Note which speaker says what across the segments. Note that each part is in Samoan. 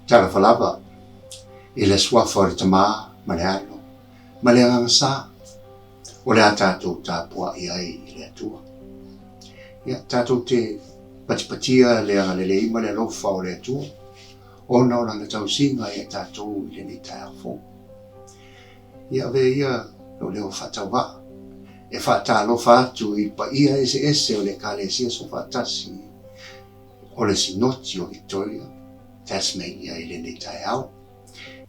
Speaker 1: Talofa lava i le Suafa o le Tama ma le Alo ma le Agaga Sa, o le a tatou tapuai ai i le Atua. Ia, tatou te patipatia le agalelei ma le alofa o le Atua, ona o Lana tausiga ia tatou i lenei taeao fou. Ia, avea ia lou leo faatauvaa e faatalofa atu i paia eseese o le Ekalesia Soofaatasi o le Sinoti o Victoria, Tasmania i lenei taeao.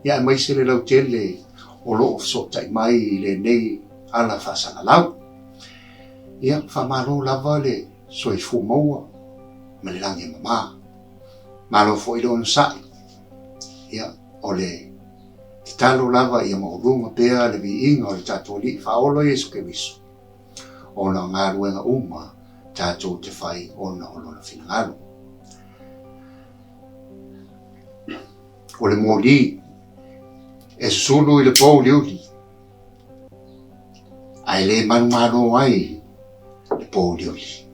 Speaker 1: Ia aemaise le lautele o lo o fesootai mai i lenei ala faasalalau. Ia, faamalo lava le soifua maua ma le lagi e mama. Malo foi le onosai. Ia, o le tatalo lava ia maualuga pea le viiga o le tatou Alii Faaola Iesu Keriso, ona o galuega uma tatou te fai ona o Lona finagalo. O le moli e susulu i le pouliuli, ae le manumalo ai le pouliuli.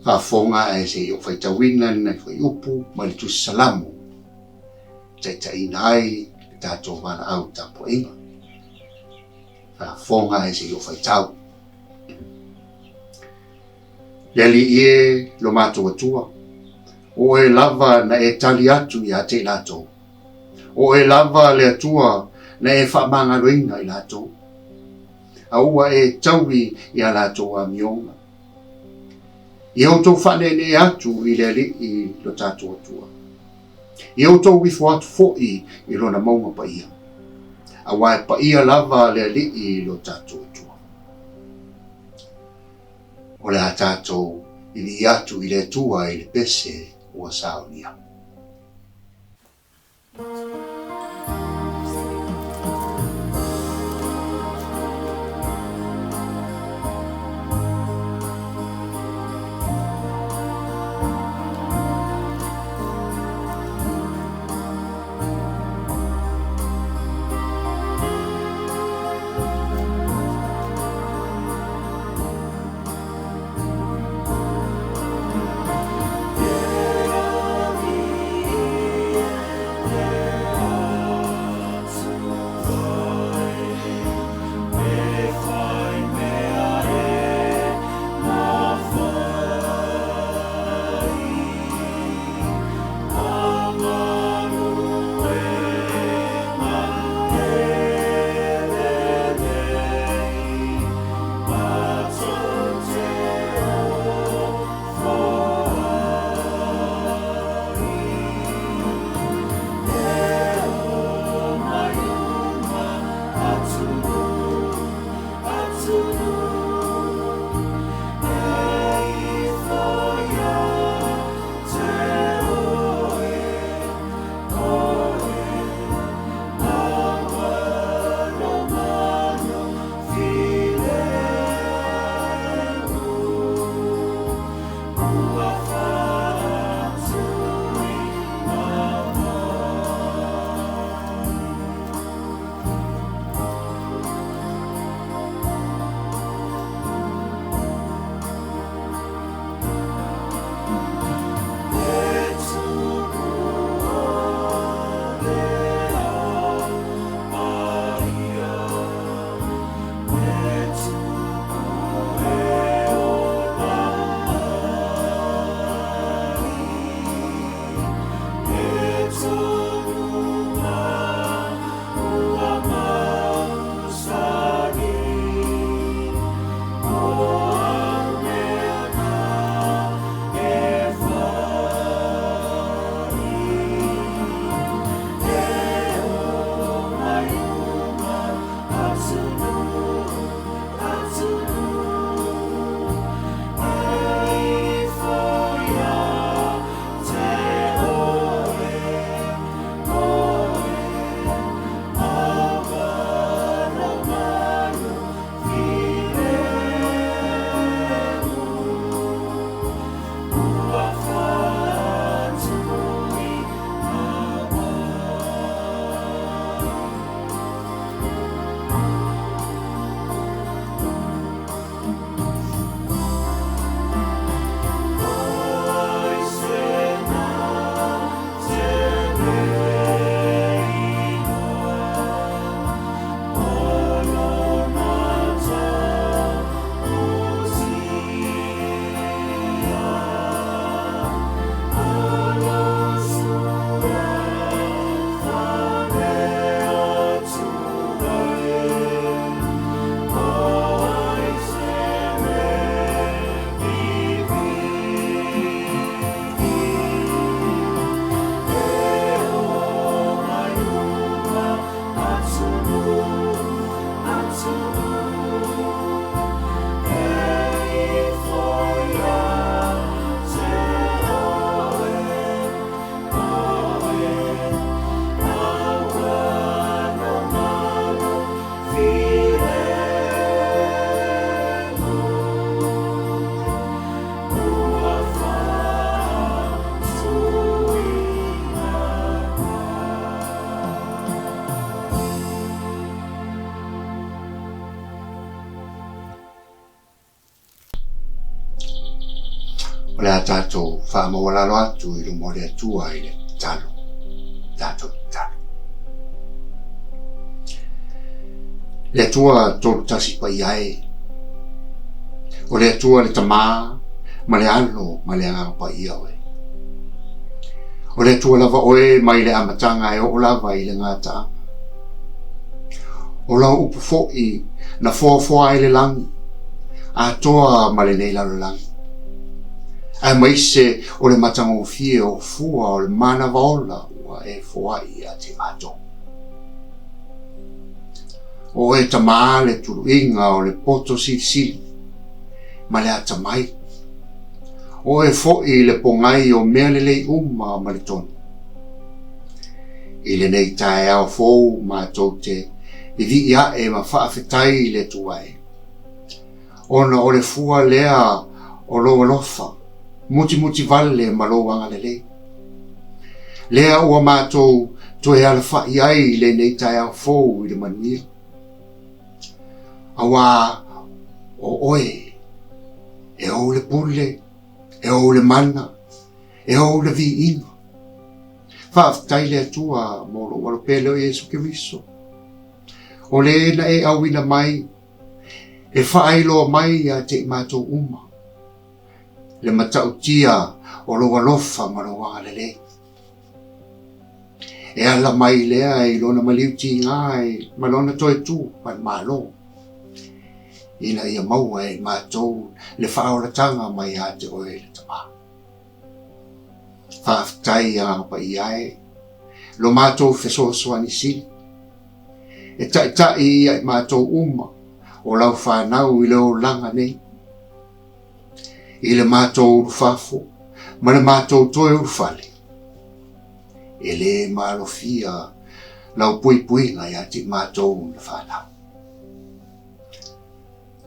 Speaker 1: Faafofoga ae se i ou faitauina lenei fuaiupu mai le Tusi Salamo e taitaiina ai le tatou valaau tapuaiga. Faafofoga ae se i ou faitau. Le Alii e, lo matou Atua, o oe lava na e tali atu ia te i latou. O oe lava le Atua na e faamagaloina i latou. A ua e taui i a latou amioga. Ia outou faaneenee atu i le Alii lo tatou Atua. Ia outou ifo atu foi i lona mauga paia, aua e paia lava le Alii lo tatou Atua. O le a tatou vivii atu i le Atua i le pese ua saonia. O le a tatou faamaualalo atu i luma o le Atua i le tatalo. Tatou tatalo. Le Atua tolutasi paia e. O le Atua le Tamā ma le Alo ma le Agaga Paia oe. O le Atua lava oe mai le amataga e oo lava i le gataaga. O lau upu foi na foafoa ai le lagi, atoa ma lenei lalolagi. Aemaise o le matagofie o fua o le manava ola ua e foai ia te matou. O oe Tamā le tuluiga o le poto silisili ma le atamai. O oe foi le pogai o mea lelei uma ma le tonu. I lenei taeao fou matou te vivii ae ma faafetai i le Atua e, ona o le fua lea o lou alofa mutimuti vale ma lou agalelei, lea ua matou toe alafai ai i lenei taeao fou i le manuia. Auā o oe e ou le pule, e ou le mana, e ou le viiga. Faafetai le Atua mo lou alo pele o Iesu Keriso, o le na e auina mai e faailoa mai ia te i matou uma le matautia o lou alofa ma lou agalelei. E ala mai lea i lona maliu tiga ma lona toe tu faale-Malo, ina ia maua e i matou le faaolataga mai ia te oe le Tama. Faafetai Agaga Paia e, lo matou fesoasoani sili, e taitai ia i matou uma o lau fanau i le olaga nei. I le matou ulufafo ma le matou toe ulufale, e lē malofia lau puipuiga ia te i matou na fanau.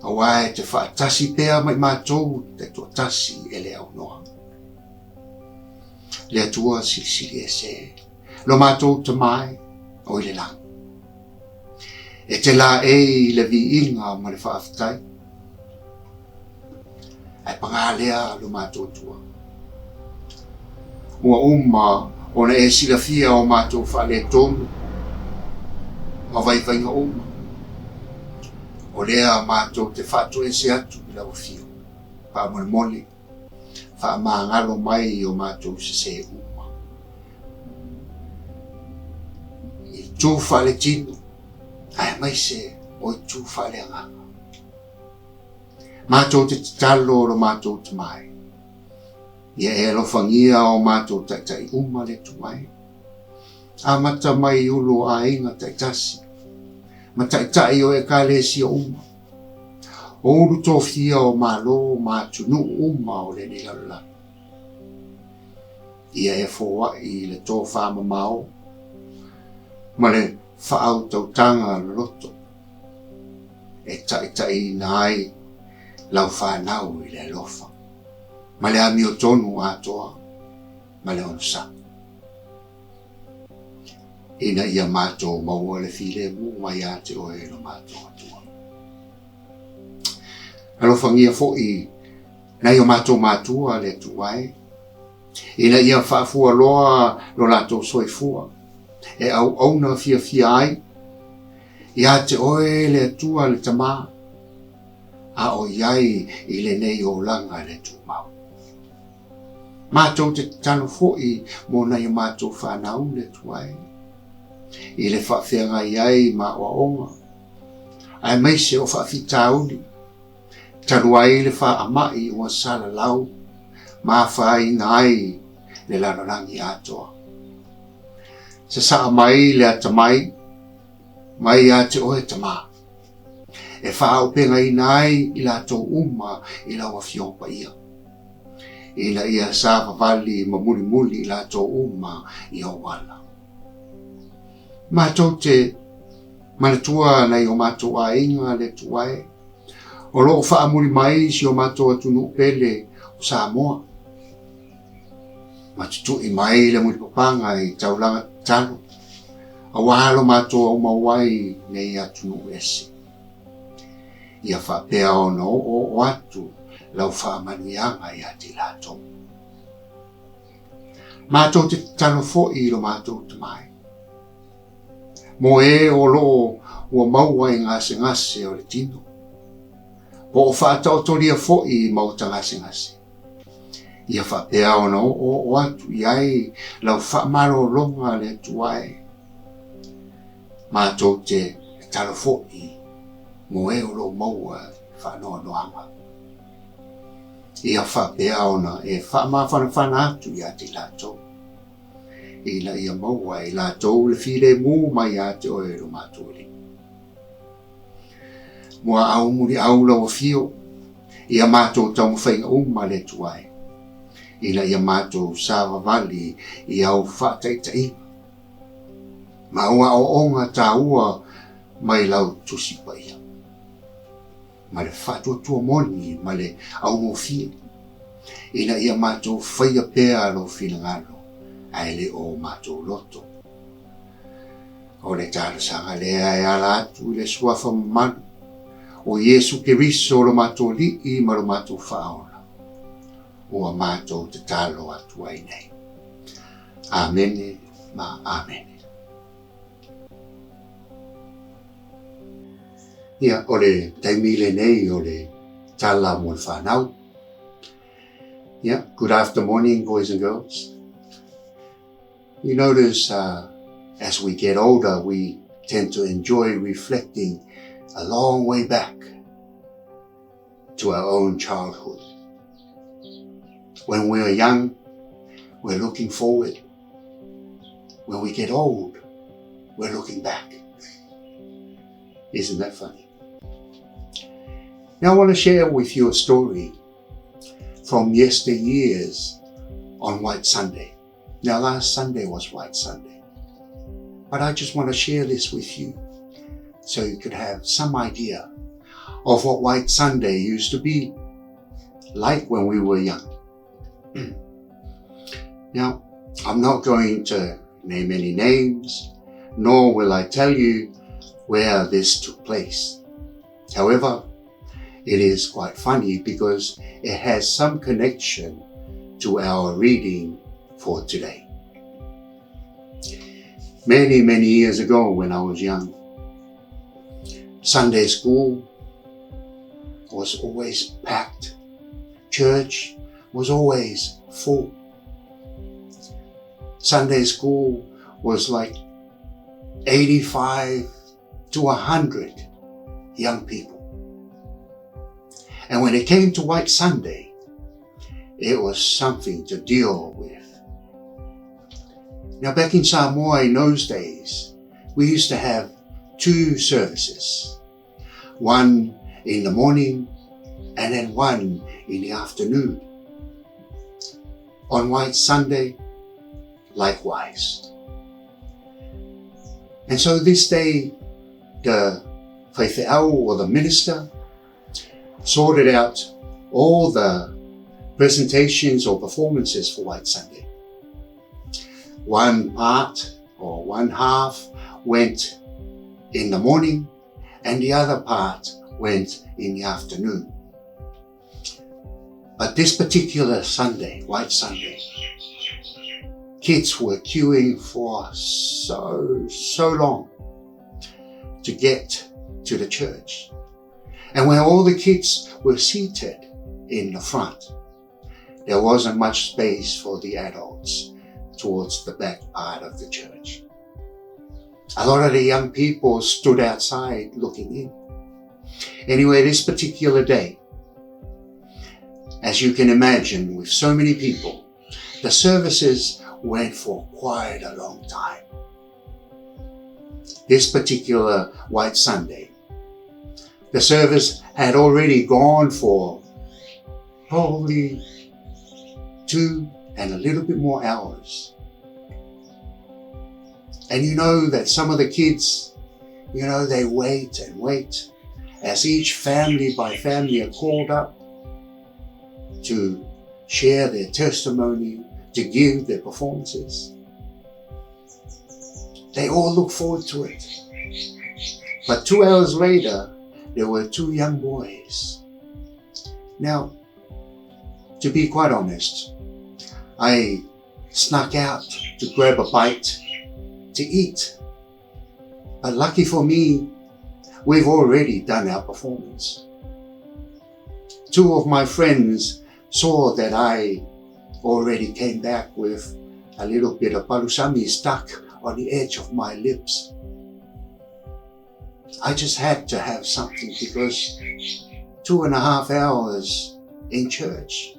Speaker 1: Auā e te faatasi pea ma i matou taitoatasi e le aunoa. Le Atua Silisili Ese, lo matou Tama e, o i le lagi. E te laei i le viiga ma le faafetai. Ae pagā lea lo matou Atua. Ua uma ona e silafia o matou faaletonu ma vaivaiga uma. O lea matou te faatoese atu i lau afio, faamolemole, faamagalo mai i o matou sesē uma. I itu faaletino, aemaise o itu faaleagaga. Matou te tatalo lo matou Tama e. Ia e alofagia o matou taitai uma le Atua e. Amata mai i ulu o aiga taitasi, ma taitai o Ekalesia uma, o ulu tofia o Malo ma atunuu uma o lenei lalolagi. Ia e foai le tofamamao ma le faautautaga loloto e taitaiina ai lau fanau i le alofa ma le amiotonu atoa ma le onosai, ina ia matou maua le filemu mai ia te oe lo matou Atua. Alofagia foi nai o matou matua le Atua e, ina ia faafualoa lo latou soifua e auauna fiafia ai ia te oe le Atua le Tama, a o i ai i lenei olaga le tumau. Matou te tatalo foi mo nai o matou fanau le Atua e, i le faafeagai ai ma aoaoga, aemaise o faafitauli, talu ai le faamai ua salalau ma afaina ai le lalolagi atoa. Sasaa mai le atamai mai ia te oe Tama, e faaaupegaina ai i latou uma i lau Afioga Paia, ina ia savavali ma mulimuli i latou uma i ou ala. Matou te manatua nai o matou aiga le Atua e, o lo o faamuli mai si o matou atunuu pele o Samoa, ma tutui mai le mulipapaga i taulaga tatalo, auā lo matou aumau ai nei atunuu ese. Ia faapea ona oooo atu lau faamanuiaga ia te i latou. Matou te tatalo foi i lo matou Tama e, mo e o lo o ua maua i gasegase o le tino, po o faataotolia foi i maota gasegase, ia faapea ona oooo atu i ai lau faamalologa le Atua e. Matou te tatalo foi mo e o lo o maua i faanoanoaga. Ia faapea ona e faamafanafana atu ia te i latou, ina ia maua e i latou le filemu mai ia te oe lo matou Alii. Muaau muliau lau afio, ia matou taumafaiga uma le Atua e, ina ia matou savavali i au faataitaiga, ma au aoaoga taua mai lau Tusi Paia. ma le faatuatua moni ma le augofie, ina ia matou faia pea lou finagalo ae le o matou loto. O le talosaga lea e ala atu i le Suafa mamalu o Iesu Keriso lo matou Alii ma lo matou Faaola, ua matou tatalo atu ai nei. Amene ma Amene. Ia, o le taimi lenei o le tala mo le whanau. Yeah, good after morning, boys and girls. You notice uh, as we get older, we tend to enjoy reflecting a long way back to our own childhood. When we're young, we're looking forward. When we get old, we're looking back. Isn't that funny? Now I want to share with you a story from yesteryears on White Sunday. Now last Sunday was White Sunday. But I just want to share this with you so you could have some idea of what White Sunday used to be like when we were young. now, I'm not going to name any names, nor will I tell you where this took place. However, it is quite funny because it has some connection to our reading for today. Many, many years ago when I was young, Sunday school was always packed. Church was always full. Sunday school was like 85 to 100 young people. And when it came to White Sunday, it was something to deal with. Now, back in Samoa in those days, we used to have two services one in the morning and then one in the afternoon. On White Sunday, likewise. And so this day, the faifeau or the minister sorted out all the presentations or performances for White Sunday. One part or one half went in the morning and the other part went in the afternoon. But this particular Sunday, White Sunday, kids were queuing for so, so long to get to the church. And when all the kids were seated in the front, there wasn't much space for the adults towards the back part of the church. A lot of the young people stood outside looking in. Anyway, this particular day, as you can imagine, with so many people, the services went for quite a long time. This particular White Sunday, the service had already gone for probably two and a little bit more hours. And you know that some of the kids, you know, they wait and wait as each family by family are called up to share their testimony, to give their performances. They all look forward to it. But two hours later, there were two young boys. Now, To be quite honest, I snuck out to grab a bite to eat. But lucky for me, we've already done our performance. Two of my friends saw that I already came back with a little bit of palusami stuck on the edge of my lips. I just had to have something because 2.5 hours in church,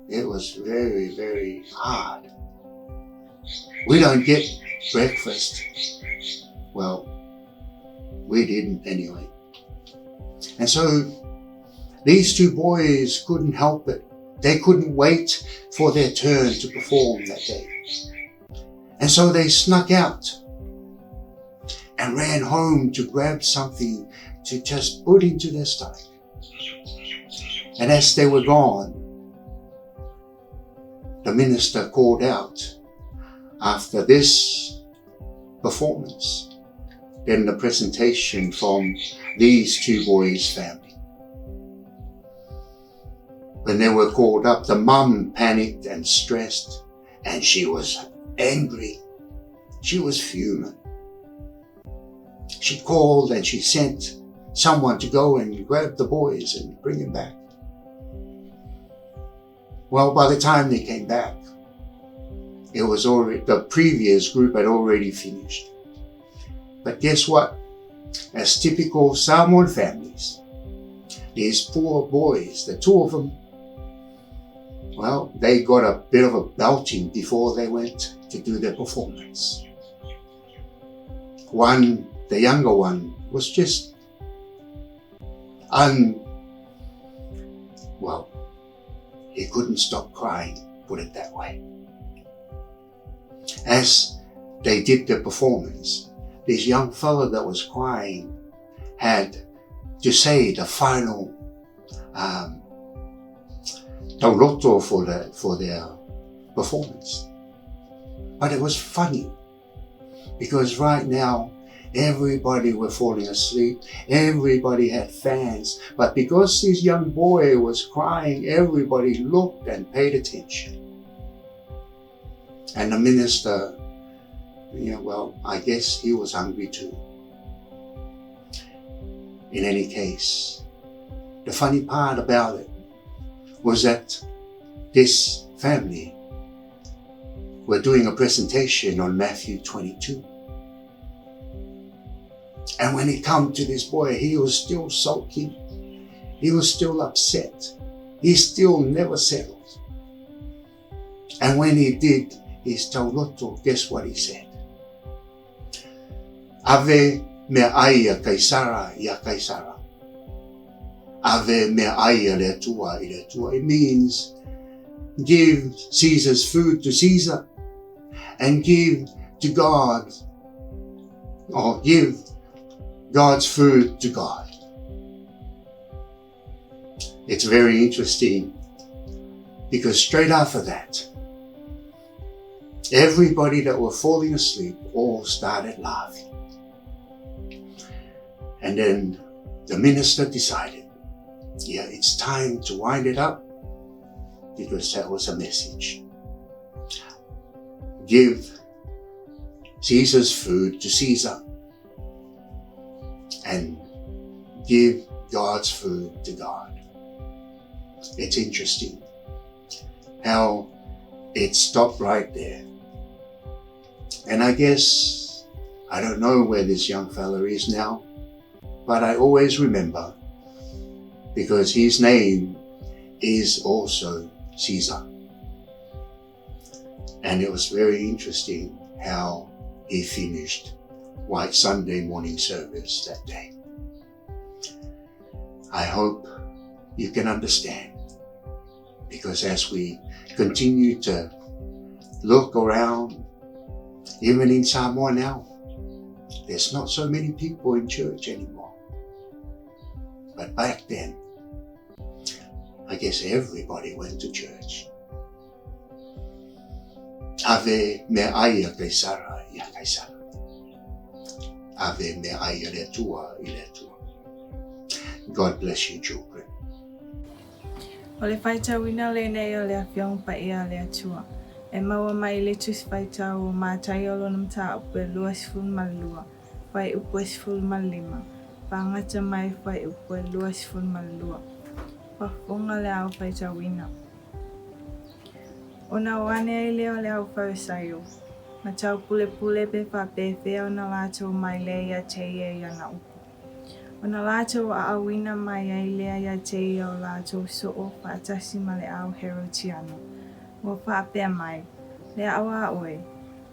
Speaker 1: it was very, very hard. We don't get breakfast. Well, we didn't anyway. And so these two boys couldn't help it. They couldn't wait for their turn to perform that day. And so they snuck out and ran home to grab something to just put into their stomach. And as they were gone, the minister called out after this performance, then the presentation from these two boys' family. When they were called up, the mum panicked and stressed, and she was angry. She was fuming. She called and she sent someone to go and grab the boys and bring them back. Well, by the time they came back, the previous group had already finished. But guess what? As typical Samoan families, these poor boys, the two of them, well, they got a bit of a belting before they went to do their performance. One, the younger one, was just well, he couldn't stop crying, put it that way. As they did the performance, this young fellow that was crying had to say the final tauloto for their performance. But it was funny because right now everybody were falling asleep, everybody had fans, but because this young boy was crying, everybody looked and paid attention. And the minister, I guess he was hungry too. In any case, the funny part about it was that this family were doing a presentation on Matthew 22. And when it come to this boy, he was still sulking. He was still upset. He still never settled. And when he did his tauloto, guess what he said? Ave me ai a Kaisara ia Kaisara. Ave me ai a le Atua i le Atua. It means give Caesar's food to Caesar and give to God, or give God's food to God. It's very interesting because straight after that, everybody that were falling asleep all started laughing. And then the minister decided, yeah, it's time to wind it up because that was a message. Give Caesar's food to Caesar and give God's food to God. It's interesting how it stopped right there. And I guess, I don't know where this young fella is now, but I always remember because his name is also Caesar. And it was very interesting how he finished White Sunday morning service that day. I hope you can understand, because as we continue to look around, even in Samoa now, there's not so many people in church anymore. But back then, I guess everybody went to church. Ave me ai a Kaisara ia Kaisara. Ave me ai a le Atua i le Atua. God bless you, children.
Speaker 2: O le faitauina lenei o le Afioga Paia a le Atua, e maua mai i le Tusi Faitau o Mataio lona mataupu e 22, fuaiupu e 15, faagata mai fuaiupu e 22. Faafofoga le Ao Faitauina. Ona o ane ai lea o le au Farisaio, ma taupulepule pe faapefea ona latou mailei ia te ia i ana upu. Ona latou aauina mai ai lea ia te ia o latou soo faatasi ma le au Herotiano, ua faapea mai, Le ao a oe,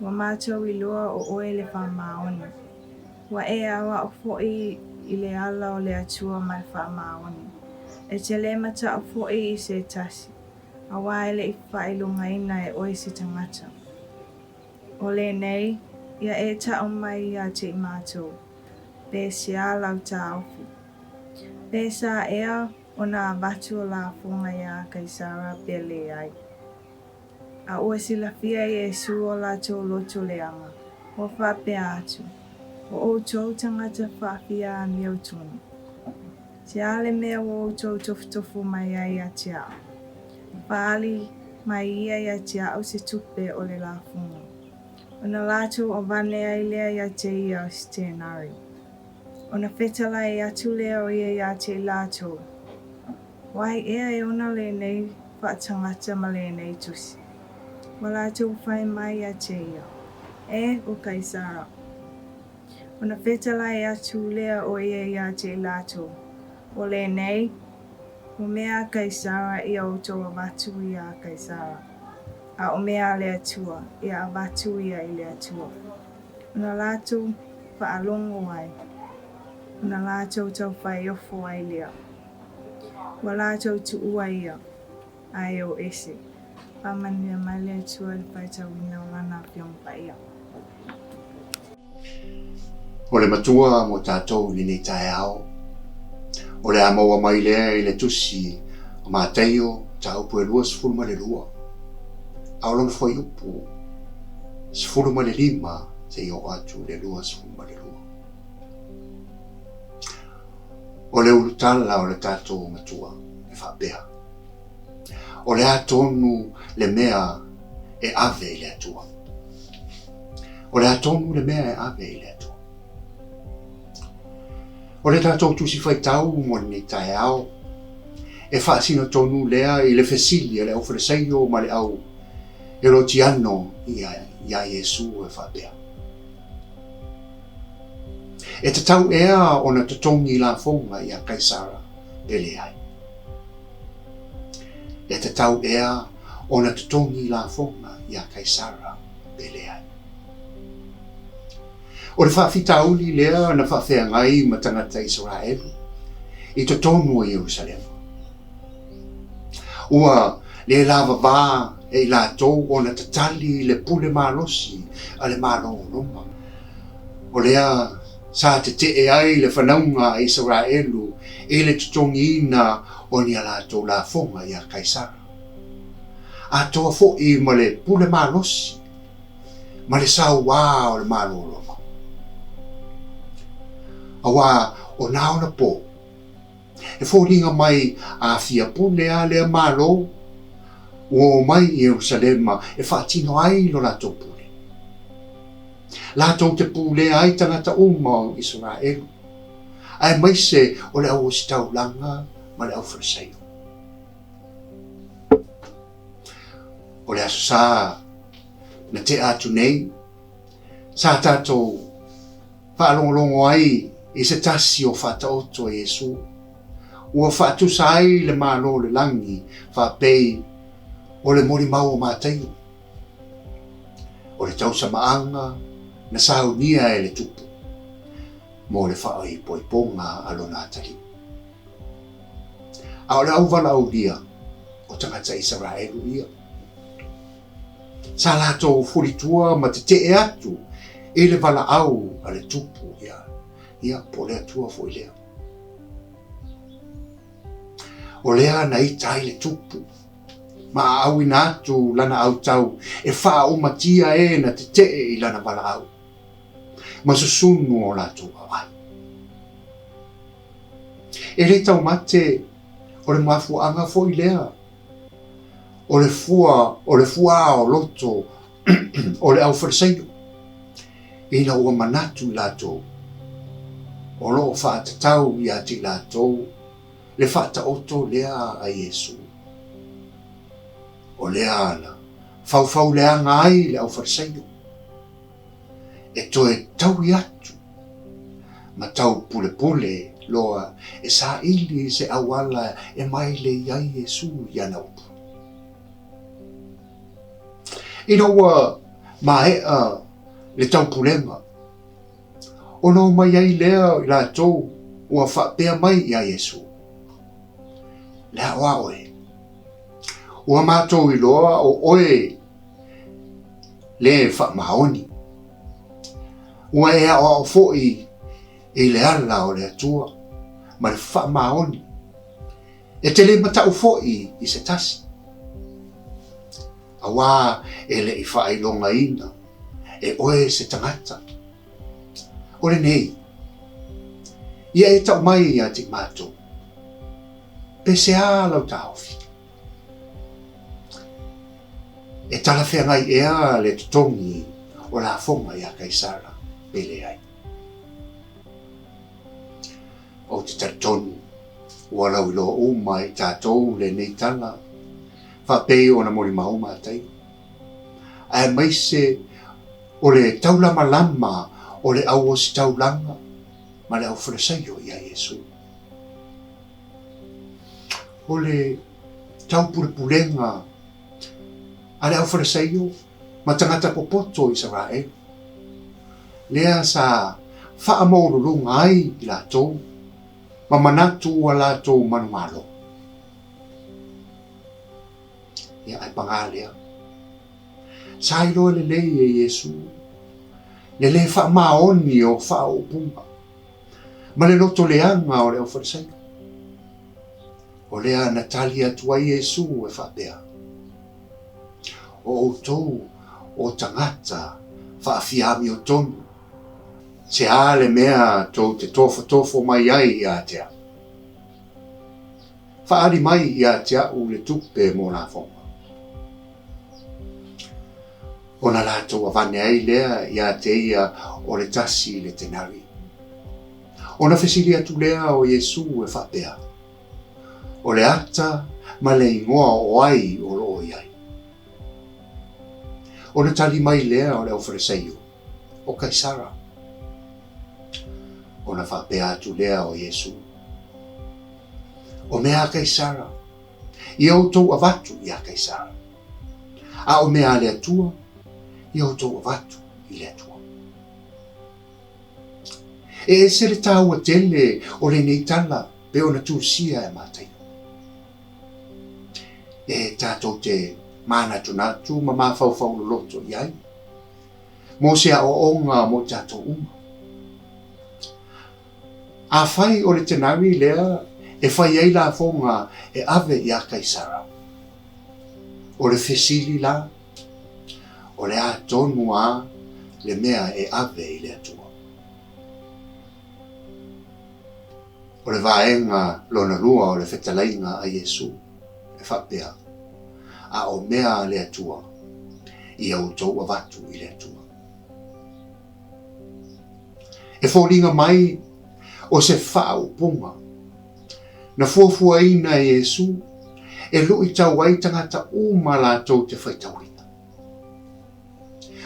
Speaker 2: ua matou iloa o oe le faamaoni. Ua e aoao foi i le ala o le Atua ma le faamaoni. E te le mataʻu foi i se tasi, auā e le i faailogaina e oe se tagata. O lenei, ia e taʻu mai ia te i matou, pe se a lau taofi. Pe sa ea ona avatu o lafoga iā Kaisara pe leai. A ua silafia e Iesū o latou loto leaga, ua faapea atu, O ʻoutou tagata faafia amiotonu. Se a le mea ua ʻoutou tofotofo mai ai ia te aʻu? Faaali mai ia ia te aʻu se tupe o le lafoga. Ona latou avane ai lea ia te ia o se tenari. Ona fetalai atu lea o ia ia te i latou, O ai ea e ona lenei faatagata ma lenei tusi? Ua latou fai mai ia te ia, E, o Kaisara. Ona fetalai atu lea o ia ia te i latou, O lenei, o mea a Kaisara ia outou avatu iā Kaisara, a o mea a le Atua, ia avatu ia i le Atua. Ona latou faalogo ai, ona latou taufaeofo ai lea. Ua latou tuua ia, a e o ese. Faamanuia mai le Atua i le faitauina o Lana Afioga Paia.
Speaker 1: O le Matua mo tatou i lenei taeao, o le a maua mai lea i le Tusi a Mataio, mataupu e 22, a o lona fuaiupu 15 seia oo atu i le 22. O le ulutala o le tatou Matua e faapea, O le a tonu le mea e ave i le Atua? O le a tonu le mea e ave i le Atua? O le tatou Tusi Faitau mo lenei taeao, e faasino tonu lea i le fesili a le Aufalesaio ma le Au Herotiano iā Iesu e faapea, E tatau ea ona totogi lafoga iā Kaisara pe leai? E tatau ea ona totogi lafoga iā Kaisara pe leai? O le faafitauli lea na faafeagai ma tagata Isaraelu i totonu o Ierusalema. Ua le lavava e i latou ona tatali i le pule malosi a le Malo o Roma. O lea sa tetee ai le fanauga a Isaraelu i le totogiina o ni a latou lafoga iā Kaisara, atoa foi ma le pule malosi ma le sauā o le Malo o Roma. Auā o nā ona pō, e foliga mai a fia pule a lea Malo ua omai i Ierusalema e faatino ai lo latou pule. Latou te pulea ai tagata uma o Isaraelu, aemaise o le auositaulaga ma le aufalesaio. O le Aso Sa na tea atu nei, sa tatou faalogologo ai i se tasi o faataoto a Iesu, ua faatusa ai le Malo o le lagi faapei o le molimau o Mataio. O le tausamaaga na saunia e le Tupu mo le faaipoipoga a lona atalii. A o le auvalaaulia o tagata Isaraelu ia. Sa latou fulitua ma tetee atu i le valaau a le Tupu ia, ia po o le Atua foi lea. O lea na ita ai le Tupu ma aauina atu lana autau e faaaumatia e na tetee i lana valaau ma susunu o latou aai. E le taumate O le mafuaaga foi lea o le fua o le fuaoloto o le aufalesaio ina ua manatu i latou o lo o faatatau ia te i latou le faataoto lea a Iesu. O lea na faufauleaga ai le aufalesaio e toe taui atu ma taupulepule loa e saili se auala e mailei ai Iesu i ana upu. Ina ua maea le taupulega, ona omai ai lea o i latou ua faapea mai iā Iesu, Le aoao e, ua matou iloa o oe le faamaoni. Ua e aoao foi i le ala o le Atua ma le faamaoni. E te le matau foi i se tasi, auā e le i faailogaina e oe se tagata. O lenei, ia e tau mai ia te matou, pe se a lau taofi? E talafeagai ea le totogi o lafoga iā Kaisara pe leai? Ou te talitonu ua lauiloa uma i tatou lenei tala faapei ona molimau Mataio, aemaise o le taulamalama o le auositaulaga ma le aufalesaio iā Iesu. O le taupulepulega a le aufalesaio ma tagata popoto o Isaraelu, lea sa faamaualuluga ai i latou ma manatu ua latou manumalo. Ia, ae pagā lea, sa iloa lelei e Iesu le lē faamaoni o faaupuga ma le loto leaga o le aufalesaio. O lea na tali atu ai Iesu e faapea, O outou o tagata faafiamiotonu, se a le mea tou te tofatofo mai ai ia te au? Faaali mai ia te au le tupe mo lafoga. Ona latou avane ai lea ia te ia o le tasi le tenari. Ona fesili atu lea o Iesu e faapea, O le ata ma le igoa o ai o lo o i ai? Ona tali mai lea o le aufalesaio, O Kaisara. Ona faapea atu lea o Iesu, O mea a Kaisara, ia outou avatu iā Kaisara, a o mea a le Atua, ia outou avatu i le Atua. E ese le taua tele o lenei tala pei ona tusia e Mataio. E tatou te manatunatu ma mafaufau loloto i ai mo se aoaoga mo i tatou uma. Afai o le tenari lea e fai ai lafoga e ave iā Kaisara, o le fesili la, O le a tonu a le mea e ave i le Atua? O le vaega lona lua o le fetalaiga a Iesu e faapea, A o mea a le Atua, ia outou avatu i le Atua. E foliga mai o se faaupuga Na fuafuaina e Iesu e luitau ai tagata uma latou te faitauina.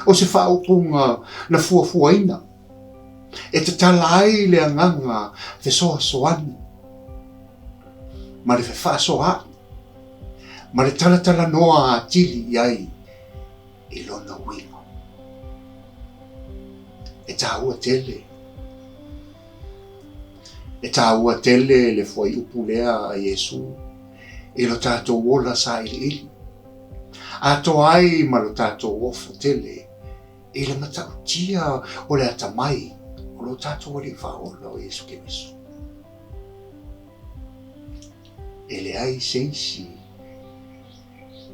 Speaker 1: O se faaupuga na fuafuaina e tatala ai le agaga fesoasoani ma le fefaasoaai ma le talatalanoa atili i ai i lona uiga. E taua tele. E taua tele le fuaiupu lea a Iesu i lo tatou ola sailiili, atoa ai ma lo tatou ofo tele i le matautia o le atamai o lo tatou Alii Faaola o Iesu Keriso. E leai se isi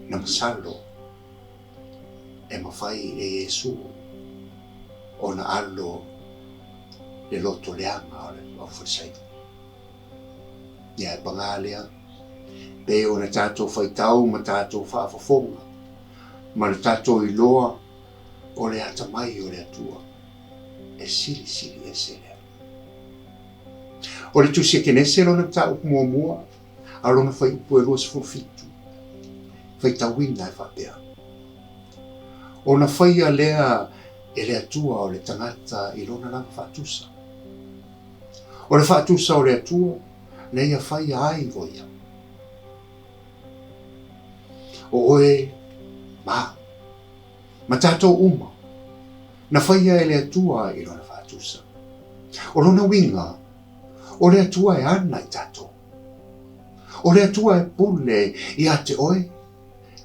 Speaker 1: na masalo e mafai e Iesu ona alo le loto leaga o le aufalesaio. Ia, e pagā lea. Pei ona tatou faitau ma tatou faafofoga ma le tatou iloa o le atamai o le Atua e silisili ese lea. O le Tusi a Kenese lona mataupu muamua a o lona fuaiupu e 27, faitauina e faapea, Ona faia lea e le Atua o le tagata i lona lava faatusa. O le faatusa o le Atua na ia faia ai o ia. O oe ma au, ma tatou uma, na faia e le Atua i lona faatusa. O lona uiga, o le Atua e ana i tatou. O le Atua e pule ia te oe,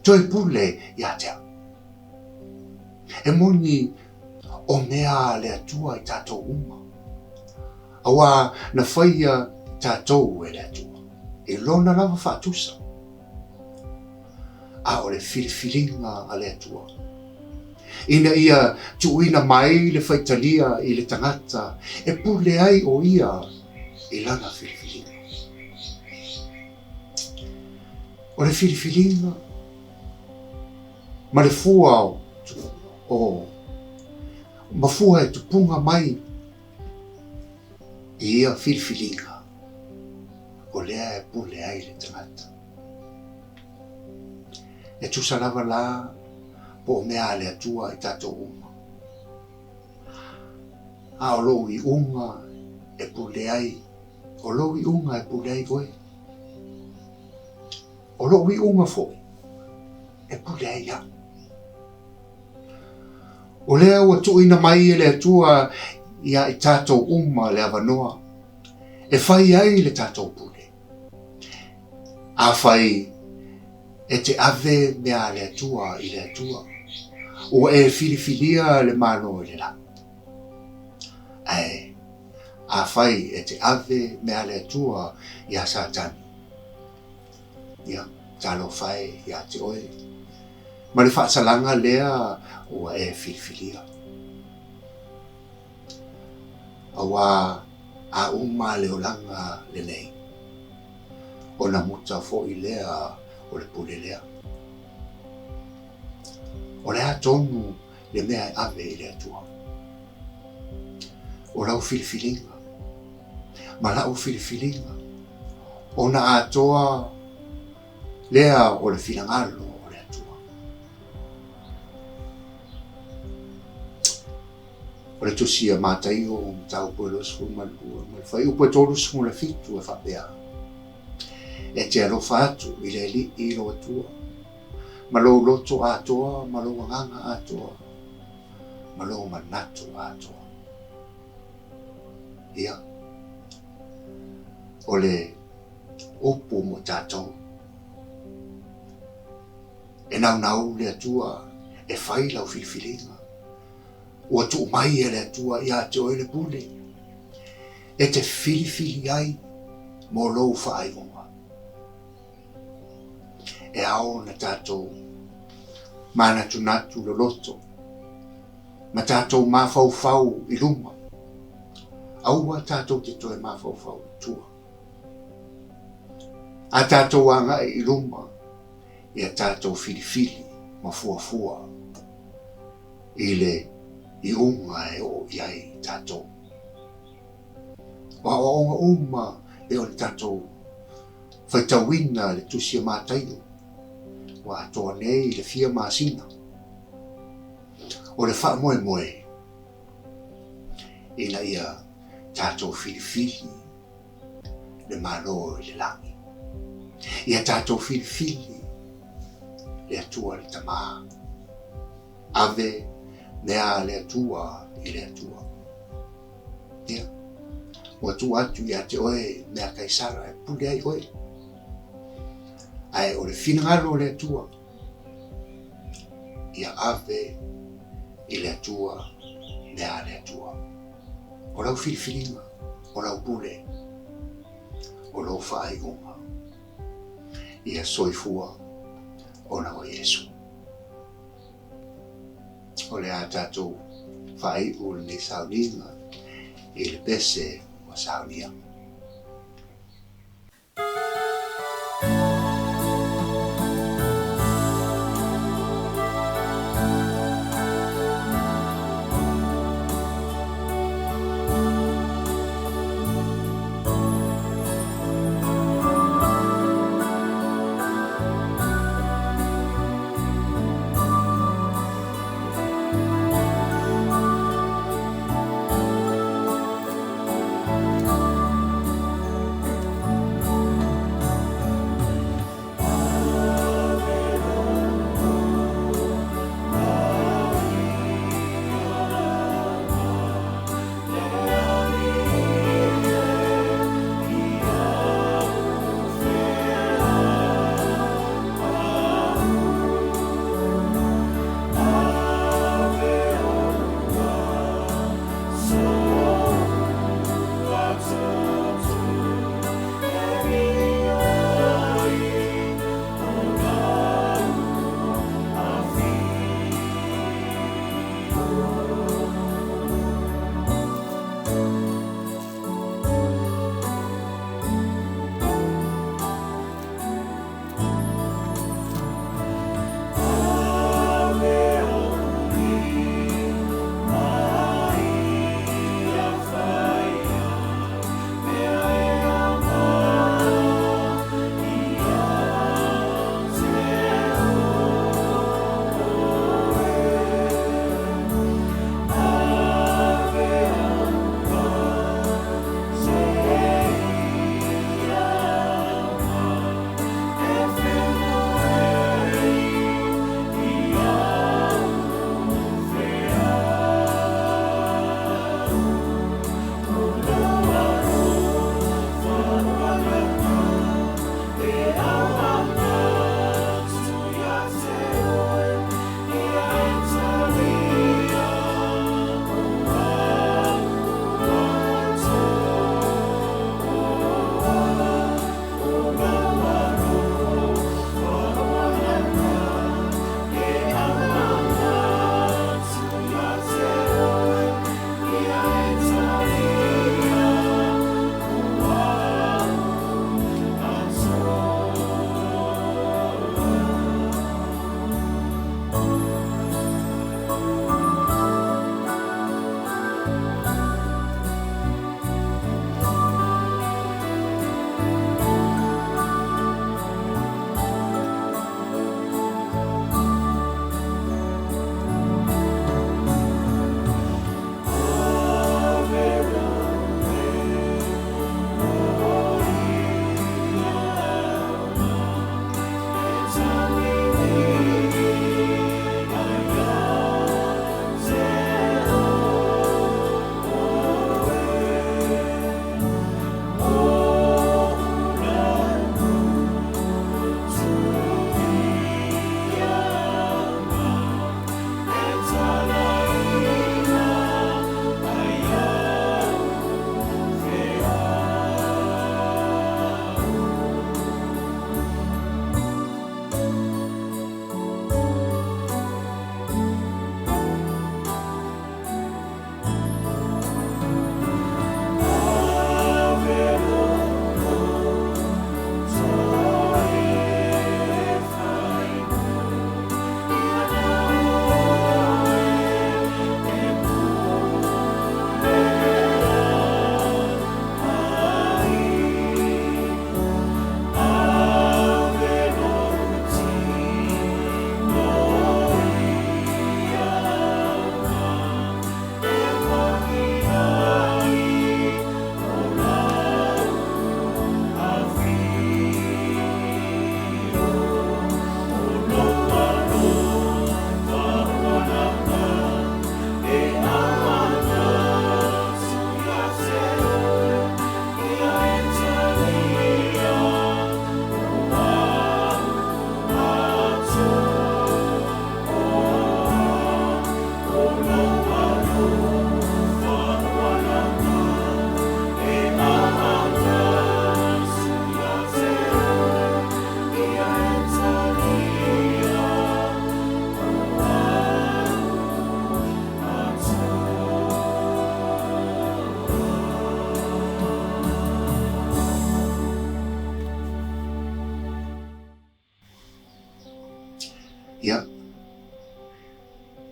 Speaker 1: toe pule ia te au. E moni o mea a le Atua i tatou uma, auā na faia tatou e le Atua i lona lava faatusa. A o le filifiliga a le Atua, ina ia tuuina mai le faitalia i le tagata e pule ai o ia i lana filifiliga. O le filifiliga ma le fua o ma fua e tupuga mai i ia filifiliga o lea e pule ai le tagata. E tusa lava la po o mea a le Atua i tatou uma. A o lou iuga e pule ai, o lou iuga e pule ai oe. O lou iuga foi e pule ai au. O lea ua tuuina mai e le Atua ia i tatou uma le avanoa e fai ai le tatou pule. Afai e te ave mea a le Atua i le Atua, ua e filifilia le Malo i le lagi. Ae afai e te ave mea a le Atua iā Satani, ia, talofa e ia te oe, ma le faasalaga lea ua e filifilia. Auā a uma le olaga lenei, ona muta foi lea o le pule lea. O le a tonu le mea e ave i le Atua? O lau filifiliga ma la'u filifiliga, ona atoa lea o le finagalo o le Atua. O le Tusi a Mataio mataupu e 22 ma le fuaiupu e 37 e faapea, E te alofa atu i le Alii lou Atua, ma lou loto atoa ma lou agaga atoa, ma lou manatu atoa. Ia, o le upu mo tatou, e naunau le Atua e fai lau filifiliga. Ua tuu mai e le Atua ia te oe le pule e te filifili ai mo lou faaiuga. E ao ona tatou manatunatu loloto ma tatou mafaufau i luma. Aua tatou te toe mafaufau i tua. A tatou agai i luma, ia tatou filifili ma fuafua i le iuga e oo i ai tatou. O aoaoga uma e ona tatou faitauina le Tusi a Mataio, ua atoa nei le fia masina. O le faamoemoe ina ia tatou filifili le Malo i le lagi. Ia tatou filifili le Atua le Tama. Ave mea a le Atua i le Atua. Ia, ua tuu atu ia te oe mea a Kaisara e pule ai oe. Ae o le finagalo o le Atua, ia ave i le Atua mea a le Atua. O lau filifiliga, o lau pule, o lou faaiuga. Ia soifua ona o Iesu. O le a tatou faaiu lenei sauniga i le pese ua saunia.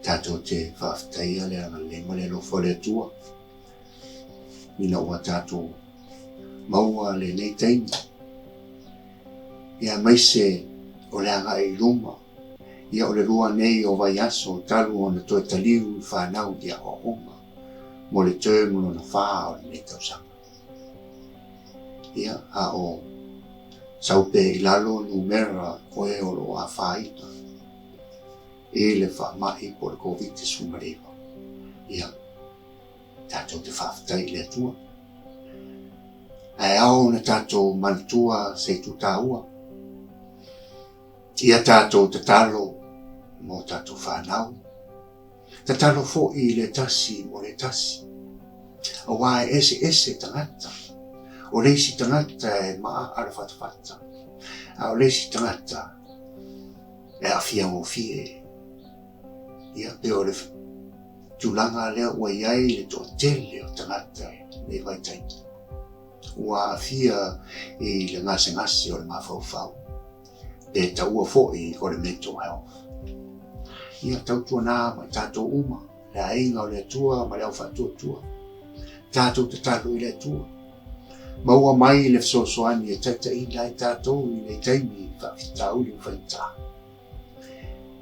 Speaker 1: Tatou te faafetaia le agalelei ma le alofa o le Atua ina ua tatou maua lenei taimi. Ia aemaise o le agai i luma, ia o le lua nei o vaiaso talu ona toe taliu i fanau i aoaoga mo le term lona fa o lenei tausaga. Ia, a o sau pea i lalo numera o e o lo o afaina i le faamai po o le Koviti-19. Ia, tatou te faafetai i le Atua. Ae ao ona tatou manatua se itu taua. Ia tatou tatalo mo tatou fanau. Tatalo foi i le tasi mo le tasi. Aua e eseese tagata. O le isi tagata e maaa le fatafata, a o le isi tagata e aafia gofie. Ia, pei o le tulaga lea ua i ai le toatele o tagata i lenei vaitaimi, ua aafia i le gasegase o le mafaufau, pe taua foi o le mental health. Ia, tautuana ma i tatou uma, le aiga o le Atua ma le au faatuatua, tatou tatalo i le Atua, maua mai le fesoasoani e taitaiina ai tatou i nei taimi faafitauli ma faigata.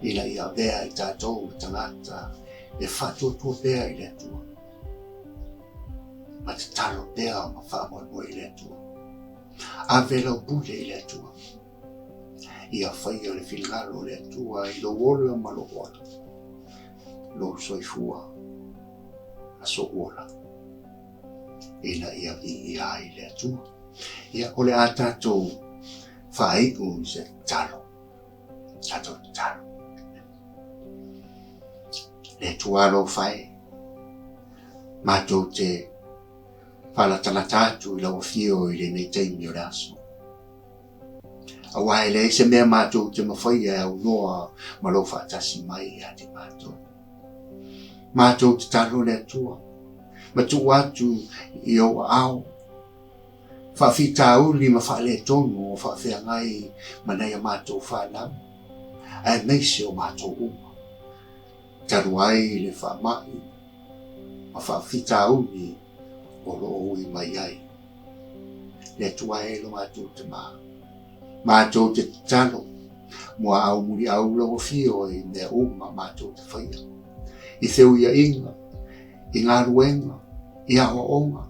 Speaker 1: Ina ia avea i tatou ma tagata e faatuatua pea i le Atua, ma tatalo pea ma faamoemoe i le Atua. Ave lau pule i le Atua. Ia faia le finagalo o le Atua i lou ola ma lou ola, lou soifua ma sou ola, ina ia viia ai le Atua. Ia, o le a tatou faaiu i se tatalo. Tatou tatalo. Le Atua alofa e, matou te faalatalata atu i lau afio i lenei taimi o le aso. Aua e leai se mea matou te mafaia e aunoa ma lou faatasi mai ia te matou. Matou tatalo le Atua, ma tuu atu i ou aao, faafitauli ma faaletonu o faafeagai ma nai a matou fanau, aemaise o matou uma, talu ai le faamai ma faafitauli o lo o ui mai ai. Le Atua e lo matou Tama, matou te tatalo, muaau muliau lau afio i mea uma matou te faia, i feuiaiga, i galuega, i aoaoga,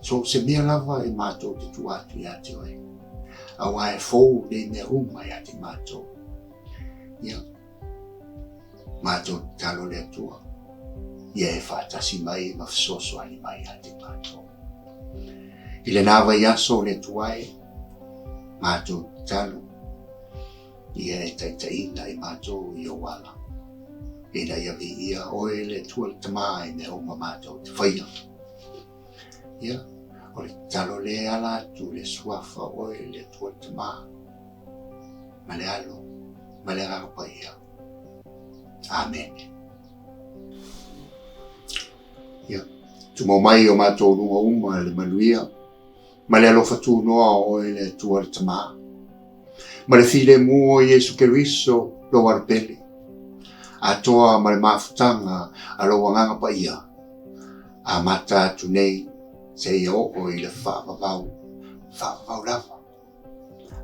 Speaker 1: so o se mea lava e matou te tua atu ia te oe, aua e fou nei mea uma ia te matou. Ia, matou tatalo le Atua, ia e faatasi mai ma fesoasoani mai ia te matou. I lena vaiaso o le Atua e, matou tatalo, ia e taitaiina i matou i ou ala, ina ia viia oe le Atua le Tama i mea uma matou te faia. Ia, o le tatalo lea e ala atu i le Suafa o oe le Atua le Tama, ma le Alo, ma le Agaga Paia. Amene. Ia, tumau mai o matou luga uma le manuia, ma le alofa tunoa o oe le Atua le Tama, ma le filemu o Iesu Keriso lou Alo pele, atoa ma le mafutaga a lou Agaga Paia, amata atu nei seia oo i le faavavau, faavavau lava.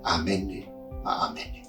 Speaker 1: Amene ma amene.